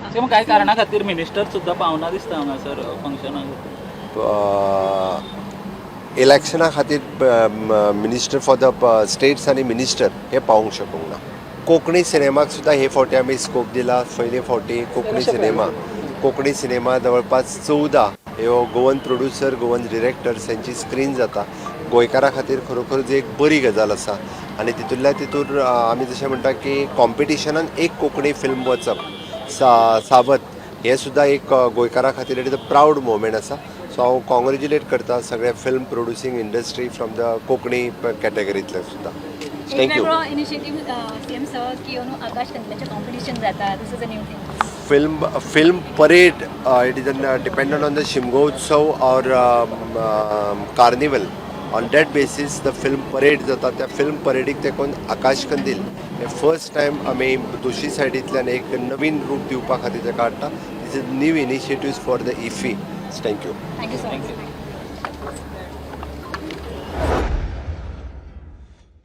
मग काय कारणा खातीर मिनिस्टर सुद्दां पावना दिसता हांगासर फंक्शनाक? इलेक्शना खातीर मिनिस्टर फॉर the states आनी मिनिस्टर हे पावूंक शकूंक ना. कोंकणी सिनेमाक सुद्दां हे फावटी आमी स्कोप दिला. पयले फावटी कोंकणी सिनेमा जवळपास 14 ह्यो गोवन प्रोड्युसर, गोवन डिरेक्टर्स हेंची स्क्रीन जाता. गोंयकारां खातीर खरोखरच एक बरी गजाल आसा आनी तितूंतल्या तितूर आमी जशें म्हणटा की कॉम्पिटिशनान एक कोंकणी फिल्म वचप सावत हें सुद्दां एक गोंयकारां खातीर it is a proud moment आसा. सो हांव कॉंग्रेच्युलेट करता सगळे film producing industry from the Konkani कॅटेगरींतले सुद्दां. एक thank you. वेगळो इनिशिएटीव सीएम सर की अंदू आकाश कंदिलाचें कॉम्पिटिशन जाता. This is a new thing. Film parade, it is dependent on the Shimgo Utsav or carnival. On that basis the film parade जाता. त्या film परेडीक तेकून आकाश कंदील हे फर्स्ट टायम आमी दोशी सायडींतल्यान एक नवीन रूप दिवपा खातीर ताका हाडटा. This is new initiatives for the IFFI. Thank you. Thank you so much.